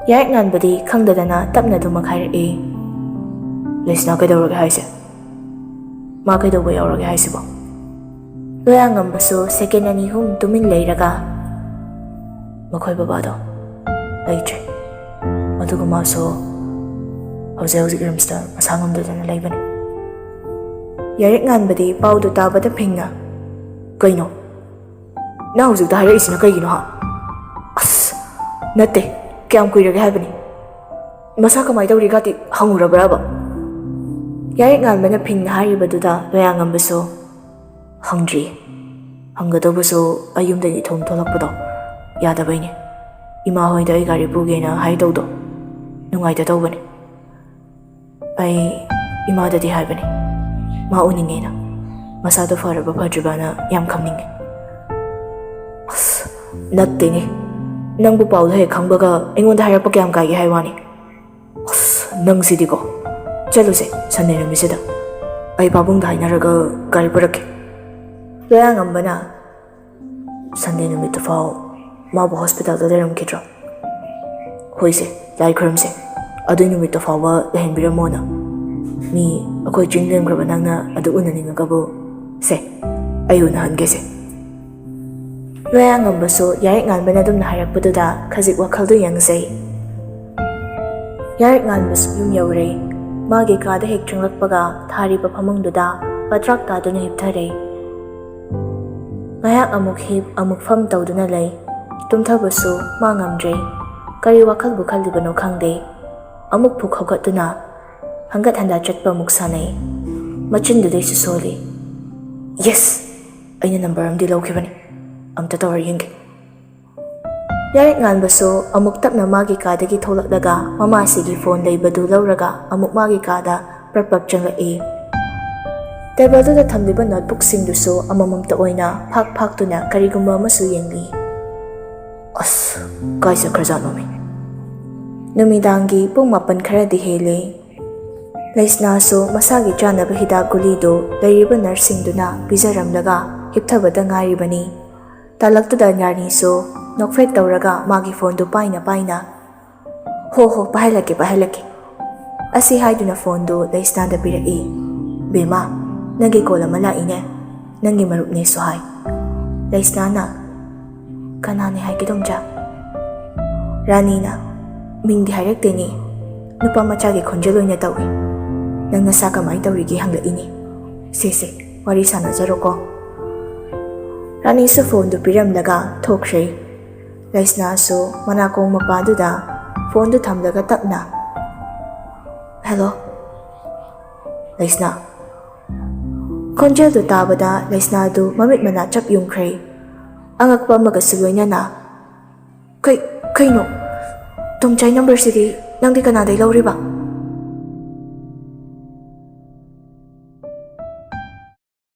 ꯌꯥꯔꯤꯛ ꯉꯥꯟꯕꯗꯤ ꯈꯪꯗꯗꯅ ꯇꯞꯅ ꯑꯗꯨꯃꯛ ꯍꯥꯏꯔꯛꯏ꯫ "ꯂꯩꯁꯅꯥ ꯀꯩꯗꯧꯔꯒꯦ ꯍꯥꯏꯁꯦ?" ꯃꯥ ꯀꯩꯗꯧꯕ ꯌꯥꯎꯔꯒꯦ ꯍꯥꯏꯁꯤꯕꯣ? ꯂꯣꯌꯥꯉꯝꯕꯁꯨ ꯁꯦꯀꯦꯟ ꯑꯅꯤ ꯑꯍꯨꯝ ꯇꯨꯃꯤꯟ ꯂꯩꯔꯒ, ꯃꯈꯣꯏ ꯕꯕꯥꯗꯣ ꯂꯩꯇ꯭ꯔꯦ, ꯑꯗꯨꯒ ꯃꯥꯁꯨ ꯍꯧꯖꯤꯛ ꯍꯧꯖꯤꯛ ꯔꯤꯝꯁꯇ ꯃꯁꯥ ꯉꯝꯗꯗꯅ ꯂꯩꯕꯅꯤ꯫ ꯌꯥꯔꯤꯛ ꯉꯥꯟꯕꯗꯤ ꯄꯥꯎꯗꯨ ꯇꯥꯕꯗ ꯐꯤꯡꯅ, "ꯀꯩꯅꯣ? ꯅꯪ ꯍꯧꯖꯤꯛꯇ ꯍꯥꯏꯔꯛꯏꯁꯤꯅ ꯀꯩꯒꯤꯅꯣ, ꯍꯥ?" "ꯑꯁ, ꯅꯠꯇꯦ, ꯀꯌꯥꯝ ꯀꯨꯏꯔꯒꯦ ꯍꯥꯏꯕꯅꯤ꯫ ꯃꯁꯥ ꯀꯃꯥꯏꯅ ꯇꯧꯔꯤꯒꯥꯗꯤ ꯍꯪꯉꯨꯔꯕ꯭ꯔꯕ?" ꯌꯥꯔꯤꯛ ꯉꯥꯟꯕꯅ ꯐꯤꯡꯅ ꯍꯥꯏꯔꯤꯕꯗꯨꯗ ꯂꯣꯌꯥꯉꯝꯕꯁꯨ, "ꯍꯪꯗ꯭ꯔꯤꯌꯦ꯫ ꯍꯪꯒꯗꯧꯕꯁꯨ ꯑꯩ ꯌꯨꯝꯗꯒꯤ ꯏꯊꯣꯝ ꯊꯣꯛꯂꯛꯄꯗꯣ ꯌꯥꯗꯕꯩꯅꯦ꯫ ꯏꯃꯥ ꯍꯣꯏꯗ ꯑꯩ ꯒꯥꯔꯤ ꯄꯨꯒꯦꯅ ꯍꯥꯏꯗꯧꯗꯣ ꯅꯨꯡꯉꯥꯏꯇ ꯇꯧꯕꯅꯦ꯫ ꯑꯩ ꯏꯃꯥꯗꯗꯤ ꯍꯥꯏꯕꯅꯦ, ꯃꯥ ꯎꯅꯤꯡꯉꯦꯅ꯫ ꯃꯁꯥꯗꯣ ꯐꯔꯕ ꯐꯗ꯭ꯔꯤꯕꯅ ꯌꯥꯝ ꯈꯪꯅꯤꯡꯉꯦ꯫" "ꯑꯁ, ꯅꯠꯇꯦꯅꯦ꯫ ꯅꯪꯕꯨ ꯄꯥꯎꯗꯣ ꯍꯦꯛ ꯈꯪꯕꯒ ꯑꯩꯉꯣꯟꯗ ꯍꯥꯏꯔꯛꯄ ꯀꯌꯥꯝ ꯀꯥꯏꯒꯦ ꯍꯥꯏ ꯋꯥꯅꯤ꯫ ꯑꯁ, ꯅꯪꯁꯤꯗꯤꯀꯣ꯫ ꯆꯠꯂꯨꯁꯦ, ꯁꯟꯗꯦ ꯅꯨꯃꯤꯠꯁꯤꯗ꯫ ꯑꯩ ꯄꯥꯕꯨꯡꯗ ꯍꯥꯏꯅꯔꯒ ꯒꯥꯔꯤ ꯄꯨꯔꯛꯀꯦ꯫" ꯂꯣꯌꯥꯉꯝꯕꯅ, "ꯁꯟꯗꯦ ꯅꯨꯃꯤꯠꯇꯨ ꯐꯥꯎ ꯃꯥꯕꯨ ꯍꯣꯁꯄꯤꯇꯥꯜꯗ ꯂꯩꯔꯝꯈꯤꯗ꯭ꯔꯣ?" "ꯍꯣꯏꯁꯦ, ꯂꯥꯏ ꯈꯨꯔꯨꯝꯁꯦ꯫ ꯑꯗꯨꯏ ꯅꯨꯃꯤꯠꯇꯣ ꯐꯥꯎꯕ ꯂꯩꯍꯟꯕꯤꯔꯝꯃꯣꯅ꯫ ꯃꯤ ꯑꯩꯈꯣꯏ ꯆꯤꯡ ꯂꯦꯝꯈ꯭ꯔꯕ ꯅꯪꯅ ꯑꯗꯨ ꯎꯅꯅꯤꯡꯉꯒꯕꯨ꯫ ꯁꯦ, ꯑꯩ ꯎꯅꯍꯟꯒꯦꯁꯦ꯫" ꯂꯣꯌꯥꯉꯝꯕꯁꯨ ꯌꯥꯔꯤꯛ ꯉꯥꯟꯕꯅ ꯑꯗꯨꯝꯅ ꯍꯥꯏꯔꯛꯄꯗꯨꯗ ꯈꯖꯤꯛ ꯋꯥꯈꯜꯗꯨ ꯌꯥꯡꯖꯩ꯫ ꯌꯥꯔꯤꯛ ꯉꯥꯟꯕꯁꯨ ꯌꯨꯝ ꯌꯧꯔꯦ꯫ ꯃꯥꯒꯤ ꯀꯥꯗ ꯍꯦꯛ ꯆꯪꯂꯛꯄꯒ ꯊꯥꯔꯤꯕ ꯐꯃꯨꯡꯗꯨꯗ ꯄꯇ꯭ꯔꯥꯛ ꯇꯥꯗꯨꯅ ꯍꯤꯞꯊꯔꯦ꯫ ꯉꯥꯏꯍꯥꯛ ꯑꯃꯨꯛ ꯍꯤꯞ, ꯑꯃꯨꯛ ꯐꯝ ꯇꯧꯗꯨꯅ ꯂꯩ꯫ ꯇꯨꯝꯊꯕꯁꯨ ꯃꯥ ꯉꯝꯗ꯭ꯔꯦ꯫ ꯀꯔꯤ ꯋꯥꯈꯜꯕꯨ ꯈꯜꯂꯤꯕꯅꯣ ꯈꯪꯗꯦ꯫ ꯑꯃꯨꯛ ꯐꯨꯛ ꯍꯧꯒꯠꯇꯨꯅ ꯍꯪꯒꯠ ꯍꯟꯗ ꯆꯠꯄ ꯑꯃꯨꯛ ꯁꯥꯟꯅꯩ꯫ ꯃꯆꯤꯟꯗꯨꯗꯩꯁꯨ ꯁꯣꯜꯂꯤ꯫ "ꯌꯦꯁ! ꯑꯩꯅ ꯅꯝꯕꯔ ꯑꯃꯗꯤ ꯂꯧꯈꯤꯕꯅꯤ꯫ ꯑꯝꯇ ꯇꯧꯔ ꯌꯦꯡꯒꯦ꯫" ꯌꯥꯔꯤꯛ ꯉꯥꯟꯕꯁꯨ ꯑꯃꯨꯛ ꯇꯞꯅ ꯃꯥꯒꯤ ꯀꯥꯗꯒꯤ ꯊꯣꯛꯂꯛꯂꯒ ꯃꯃꯥꯁꯤꯒꯤ ꯐꯣꯟ ꯂꯩꯕꯗꯨ ꯂꯧꯔꯒ ꯑꯃꯨꯛ ꯃꯥꯒꯤ ꯀꯥꯗ ꯄ꯭ꯔꯞ ꯄ꯭ꯔꯞ ꯆꯪꯂꯛꯏ꯫ ꯇꯦꯕꯜꯗꯨꯗ ꯊꯝꯂꯤꯕ ꯅꯣꯠꯕꯨꯛꯁꯤꯡꯗꯨꯁꯨ ꯑꯃꯃꯝꯇ ꯑꯣꯏꯅ ꯐꯥꯛ ꯐꯥꯛꯇꯨꯅ ꯀꯔꯤꯒꯨꯝꯕ ꯑꯃꯁꯨ ꯌꯦꯡꯂꯤ꯫ "ꯑꯁ, ꯀꯥꯏ ꯆꯠꯈ꯭ꯔꯖꯥꯠꯅꯣꯃꯤ?" ꯅꯨꯃꯤꯗꯥꯡꯒꯤ ꯄꯨꯡ ꯃꯥꯄꯟ ꯈꯔꯗꯤ ꯍꯦꯜꯂꯦ꯫ ꯂꯩꯁꯅꯥꯁꯨ ꯃꯁꯥꯒꯤ ꯆꯥꯅꯕ ꯍꯤꯗꯥꯛ ꯒꯨꯂꯤꯗꯨ ꯂꯩꯔꯤꯕ ꯅꯔꯁꯁꯤꯡꯗꯨꯅ ꯄꯤꯖꯔꯝꯂꯒ ꯍꯤꯞꯊꯕꯗ ꯉꯥꯏꯔꯤꯕꯅꯤ꯫ ꯇꯥꯂꯛꯇꯨꯗ ꯅꯥꯔꯅꯤꯁꯨ ꯅꯣꯛꯐꯦꯠ ꯇꯧꯔꯒ ꯃꯥꯒꯤ ꯐꯣꯟꯗꯨ ꯄꯥꯏꯅ ꯄꯥꯏꯅ, "ꯍꯣ ꯍꯣ, ꯄꯥꯏꯍꯜꯂꯛꯀꯦ, ꯄꯥꯏꯍꯜꯂꯛꯀꯦ꯫" ꯑꯁꯤ ꯍꯥꯏꯗꯨꯅ ꯐꯣꯟꯗꯨ ꯂꯩꯁꯅꯥꯗ ꯄꯤꯔꯛꯏ꯫ "ꯕꯦꯝꯃ, "ꯅꯪꯒꯤ ꯀꯣꯜ ꯑꯃ ꯂꯥꯛꯏꯅꯦ, ꯅꯪꯒꯤ ꯃꯔꯨꯞꯅꯦꯁꯨ ꯍꯥꯏ꯫" ꯂꯩꯁꯅꯥꯅ, "ꯀꯅꯥꯅꯦ ꯍꯥꯏꯒꯦ ꯇꯣꯝꯆꯥ?" ꯔꯥꯅꯤꯅ, "ꯃꯤꯡꯗꯤ ꯍꯥꯏꯔꯛꯇꯦꯅꯦ, ꯅꯨꯄꯥ ꯃꯆꯥꯒꯤ ꯈꯣꯟꯖꯦꯜ ꯑꯣꯏꯅ ꯇꯧꯏ꯫ ꯅꯪ ꯅꯁꯥ ꯀꯃꯥꯏꯅ ꯇꯧꯔꯤꯒꯦ ꯍꯪꯂꯛꯏꯅꯦ꯫ ꯁꯦ ꯁꯦ, ꯋꯥꯔꯤ ꯁꯥꯟꯅꯖꯔꯣꯀꯣ꯫" ꯔꯥꯅꯤꯁꯨ ꯐꯣꯟꯗꯨ ꯄꯤꯔꯝꯂꯒ ꯊꯣꯛꯈ꯭ꯔꯦ꯫ ꯂꯩꯁꯅꯥꯁꯨ ꯃꯅꯥꯀꯣꯡ ꯃꯄꯥꯗꯨꯗ ꯐꯣꯟꯗꯨ ꯊꯝꯂꯒ ꯇꯞꯅ, "ꯍꯦꯜꯂꯣ, ꯂꯩꯁꯅꯥ꯫" ꯈꯣꯟꯖꯦꯜꯗꯨ ꯇꯥꯕꯗ ꯂꯩꯁꯅꯥꯗꯨ ꯃꯃꯤꯠ ꯃꯅꯥ ꯆꯞ ꯌꯨꯡꯈ꯭ꯔꯦ꯫ ꯑꯉꯛꯄ ꯑꯃꯒꯁꯨ ꯂꯣꯏꯅꯅ, "ꯀꯩ, ꯀꯩꯅꯣ? ꯇꯣꯝꯆꯥꯏ ꯅꯝꯕꯔꯁꯤꯗꯤ ꯅꯪꯗꯤ ꯀꯅꯥꯗꯩ ꯂꯧꯔꯤꯕ?"